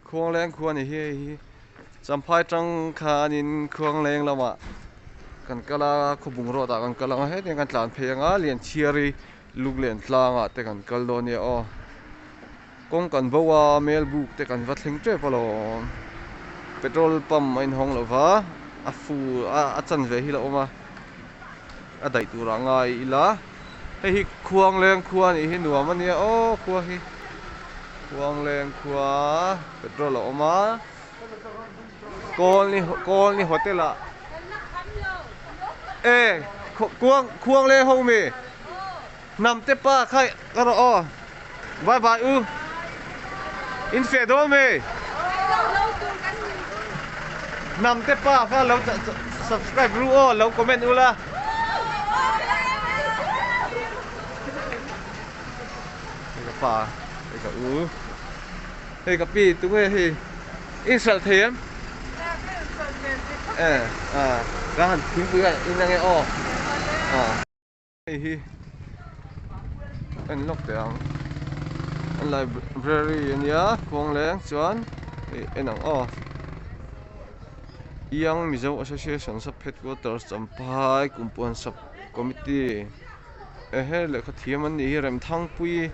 Khuangleng khua ni hi hei hi Champhai tang khanin Khuangleng lamah kan kal a Khawbung road ah kan kal ang a hetiang kan tlan phei ang a Lianchhiari Lunglen tlangah te kan kal dawn nia aw kawng kan bo a Melbuk te kan va thleng tep alawm petrol pump a inhawng lo va a fu a chanve hi la awm a a daih turah a ngai ila hei hi Khuangleng khua anih hi nuam ania aw khua hi Khuangleng khua petrol a awm a Kawlni Kawlni hotel ah e khuang Khuangleng ho mi hnam te pa kha ka rawh aw bye bye u in feh dawn mi hnam te pa kha lo subscribe ru aw lo comment ula. Hei ka pa hei ka u hei ka pi tunge hei in hralh thei em e a ka han thingpui a in ange aw a hei hi en lawk teh ang an library ania khuangleng chuan hei en ang aw Young Mizo Association sub headquarters Champhai Kumpuan sub committee. Ehe lehkha thiam an nih hi Remthangpui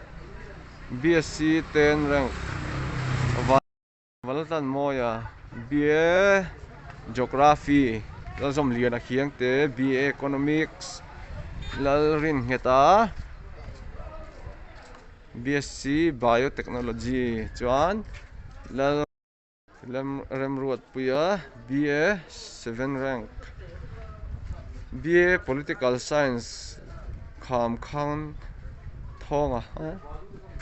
BSc ten rank Valtlanmawia BA Geography Lalzawmliana Khiangte BA Economics Lalringheta BSc Biotechnology chuan Lal Remruatpuia BA 7 rank BA Political Science Kham Khan Thawnga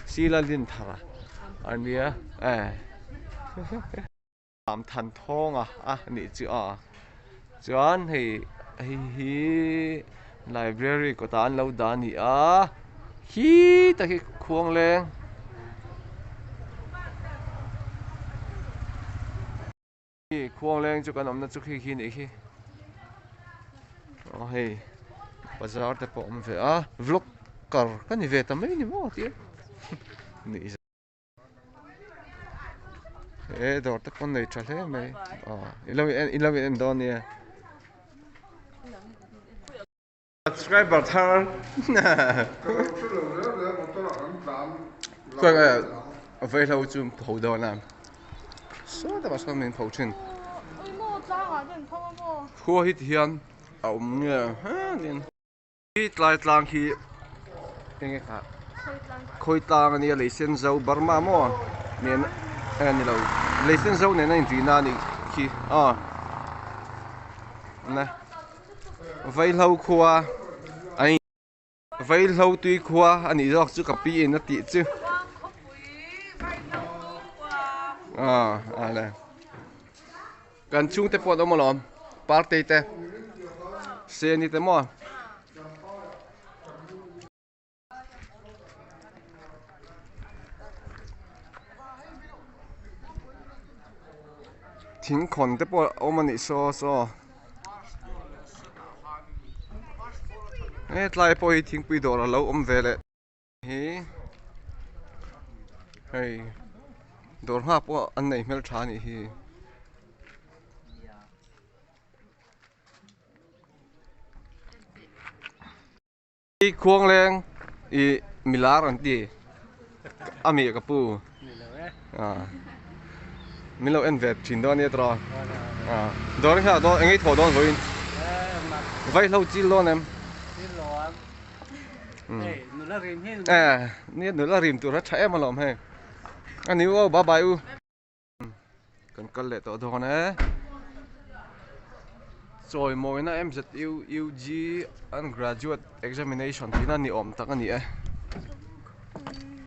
Sila Linthara a nia eh Kham Than Thawnga a nih chu a chuan hei hei hi library kawtah an lo dah a ni a khi tak hi khuangleng. Khuangleng chu kan awmna chu khi khi nih khi aw hei bazar te pawh a awm ve a vlogger ka ni ve ta mai ni maw tih a he dawr te pawh nei tha hle mai aw ilo ilo in en dawn nia. Subscriber thar Vaihlo chu pho dawn a saw takah sawn min pho thin khua hi ti hian a awm nge hi tlai tlang hi enge kha khawi tlang ania leisen zo Burma maw nen a ni lo leisen zo nen a inrina a nih khi aw na. Vaihlo khua a in Vaihlo tui khua a nih zawk chu ka pi in a tih chu ah a le kan chhungte pawh an awm alawm partei te seni te maw. Thingkhawn te pawh a awm a nih saw saw hetlai pawh hi thingpui dawr a lo awm ve leh hi hei dawr nghak pawh an nei hmeltha a nih hi. I khuangleng i milar an ti a mi ka pu min lo en ve thin dawn ania tawh a dawr hi dawn engei thawh dawn vawiin vaihlo chil dawn em nia nula rim tur a tha em alawm hei a ni u aw bye bye u. Kan kal leh tawh dawn e. Chawimawina MZU UG an graduate examination tihna ni awm tak a ni e.